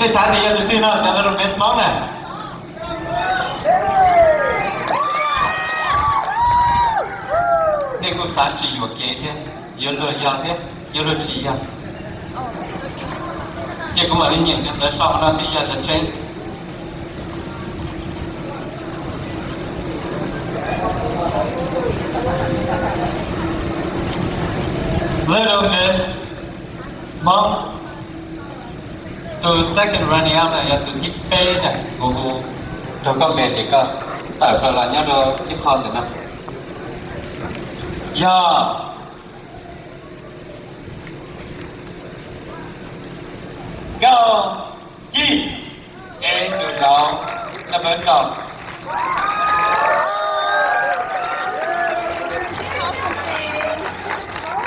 Nej xav tias yog tus twg no, cov Little Miss Hmoob na? Nej kuj xav tsis yuam kev thiab, yuav luag yog thiab, yuav luag tsis yog. Ces kuv mam li nyeem cov ntawv sau no thiaj yog ntawv tseeb. Little Miss Hmoob, tus second runner up na, yog tus thib peb na, kuv hu rau koj npe ces koj tawm plaws los nyob rau ib qho ntawm no. Yog Nkauj Ci, es tus zauv, koj pab rau.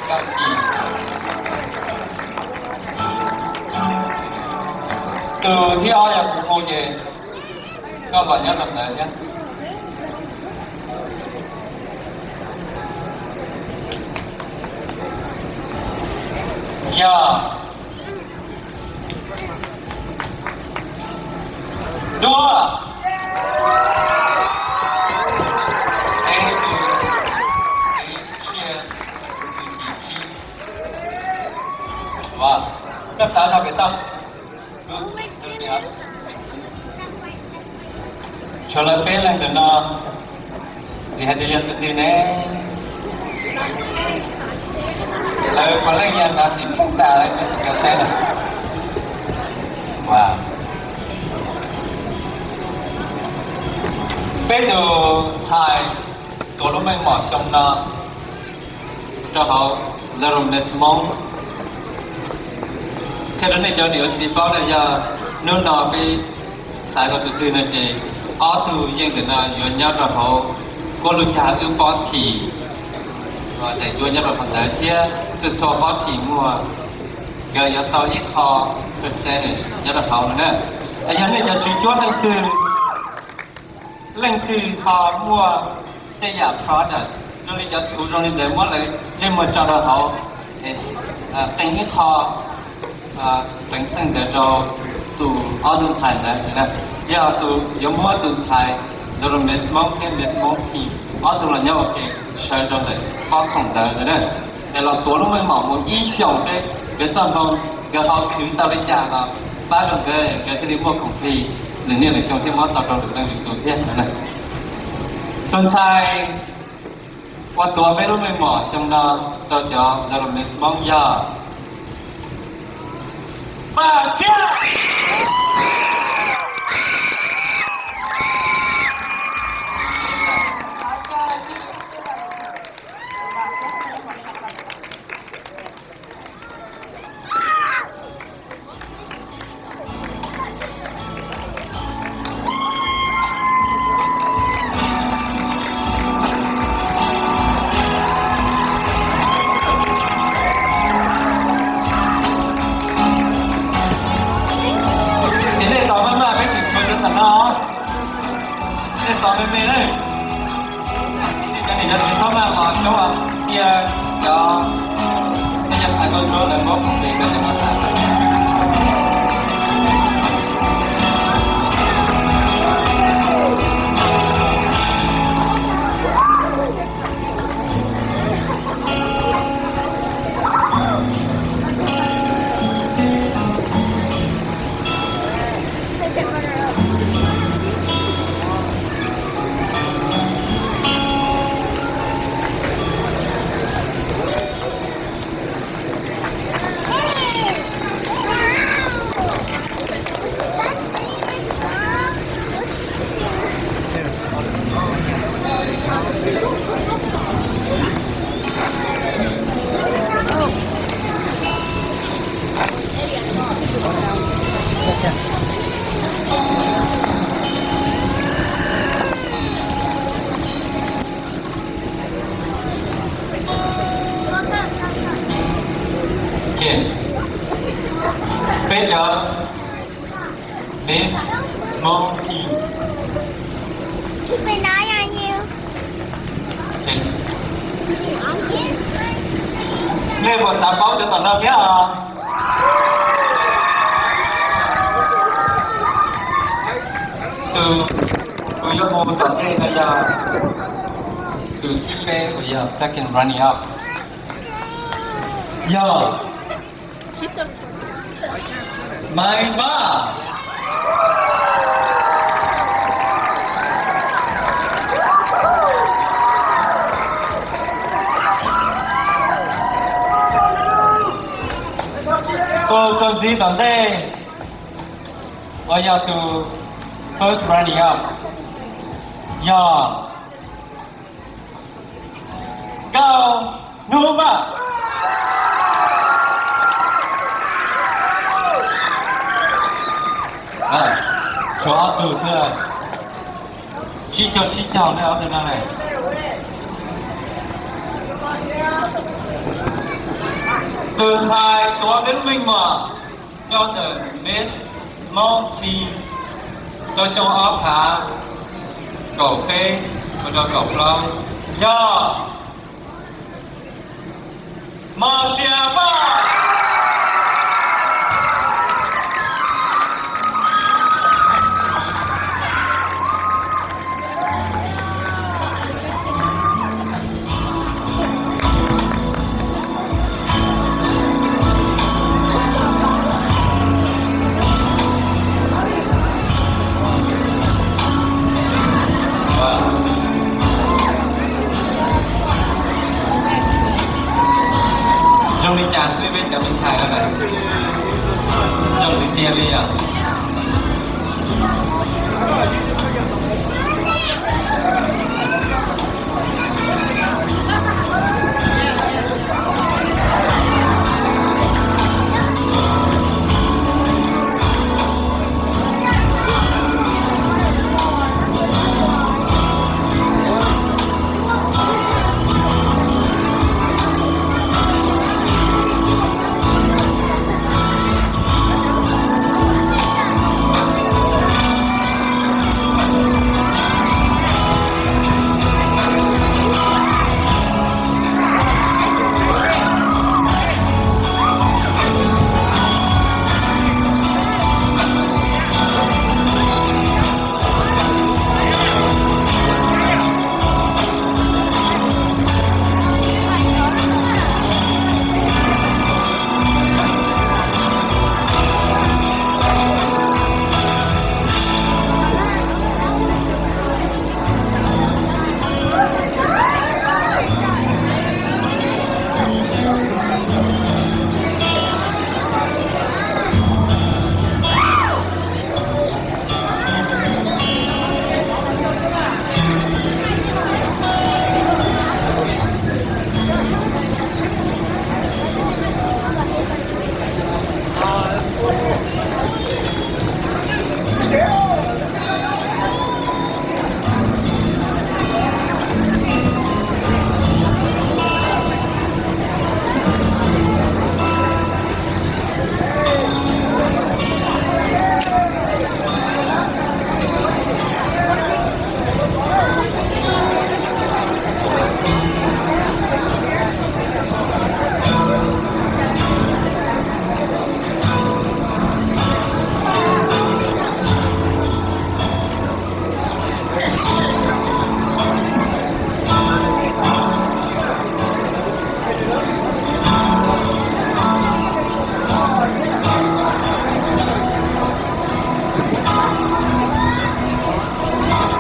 Nkauj Ci. Tus thib ob yog kuv hu ces koj los nyob rau ntawd thiab. Yog Duab. Tus thib tsib, tus thib tsib. Ua, koj xav zog pem toj. Tshuav lawv peb leeg ntawm no, ntxim hais tias yog tus twg ne? Lawv puav leej yog nav xim ploog tas lawv cov saib na. Ua, peb tus ntxhais tuav lub meej mom xyoo no rau hauv Little Miss Hmoob. Qhia rau nej cov niam txiv paub na, yog hnub no peb xaiv tau tus twg no ces ob tug yeej ntawm no yuav nyob rau hauv kuab lub cag wb pob thim, yuav nyob rau qhov ntawd thiab txhua txhua pob thim muag nkawd yuav tau ib qho percentage nyob rau hauv no na. Yog nej cov tswv cuab leej twg, leej twg ho muaj tej yam product zoo li cov txhuv zoo li ntawd muab lawv ntsej muag tso rau hauv, qee ib qho peev xeej ntawd rau tus ob tug ntxhais ntawd. Yog tus yuav muab tus ntxhais Little Miss Hmoob thiab Miss Hmoob Team ob tug los nyob ua ke sawv rau ntawm pob khoom ntawd na, es los tuav lub meej mom mus ib xyoos seb nkawd txoj hmoo nkawd ho khwv tau li cas los pab rau nkawd, nkawd thiaj li muaj khoom plig lwm niaj lwm xyoo thiab muab tau rau lwm leej lwm tus thiab. Tus ntxhais uas tuav peb lub meej mom xyoo no rau cov Little Miss Hmoob yog Paj Tshiab. Ces nej tos maj maj peb tseem tshuav cov tom no. Nej tos me me na. Cov niam cov txiv txhob maj los coob, cia cov nej cov ntxhais tau ntsuav lawv muab khoom plig rau cov no tas. Peb cov Miss Hmoob Team. Nej puas xav paub cov tom no thiab os? Tus, tus yuav mus tom ntej no yog tus thib peb uas yog second running up, yog Maiv Vaj. Tus kawg ntxiv tom ntej uas yog tus first running up yog Nkauj Hnub Vaj. Tshuav ob tug xwb, tsib caug tsib caug nej ob tug no ne. Tus ntxhais tuav peb lub meej mom rau ntawm Miss Hmoob Team rau xyoo ob phav kaum peb mus rau kaum plaub yog Mos Xias Vaj. Zoo li cas xwb peb cov me ntxhais no na, zoo li tiag li yom.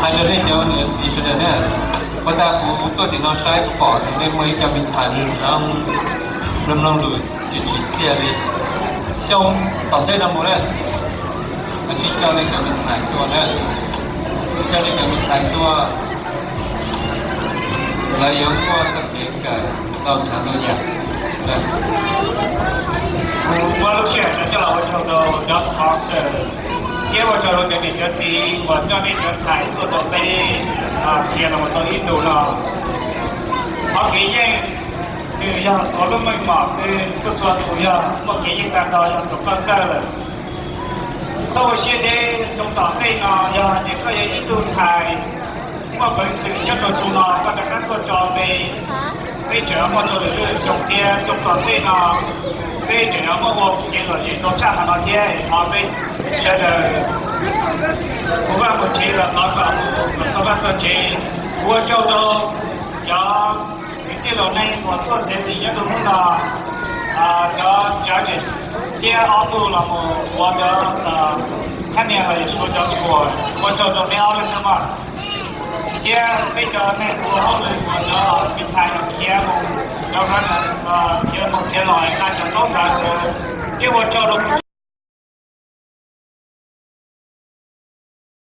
Hais rau nej cov niam txiv sawv daws na, ua cas kuv tuaj tim no saib kuv pom nej muaj ib co me ntxhais zoo zoo, mloog mloog lus tsis tsim txiaj li. Xyoo tom ntej no mus na, sib coj nej cov me ntxhais tuaj na, coj nej cov me ntxhais tuaj, lawv yuav muaj txoj kev kawm tau ntau yam. Kuv muab lub sij hawm no coj los ua tsaug rau cov sponsor thiab ua tsaug rau cov niam cov txiv uas coj nej cov ntxhais tuaj rau peb, qhia los mus tau ib ntus no. Qhov kev yeej nws yog tuav lub meej mom, nws txhua txhua tus yog muaj kev yeej tag nrho, yog tus koj txawj lawm. Txhob ua siab deb, xyoo tom ntej no yog hais tias koj yog ib tug ntxhais muaj peev xwm nyob rau xyoo no, koj rov qab tuaj tso pe Peb tseem yuav muaj tus lwm lwm xyoo thiab xyoo tom ntej no, peb tseem yuav muaj ua kev lom zem rau tshaj qhov no thiab. Thov peb sawv daws mus vaj mus tsev los thov kom mus kom txog vaj txog tsev. Ua tsaug rau cov kwv tij los neej uas tuaj txiav txim nyob rau hnub no, cov tsav thiab ob tug los mus ua cov thab nias los yog suav cov khuas. Ua tsaug rau peb ob leeg nawb mog. Thiab peb cov neeg ua hauj lwm uas cov me ntxhais los khiav mus, cov khiav mus khiav los nqa cov ntaub ntawv, thiab ua tsaug rau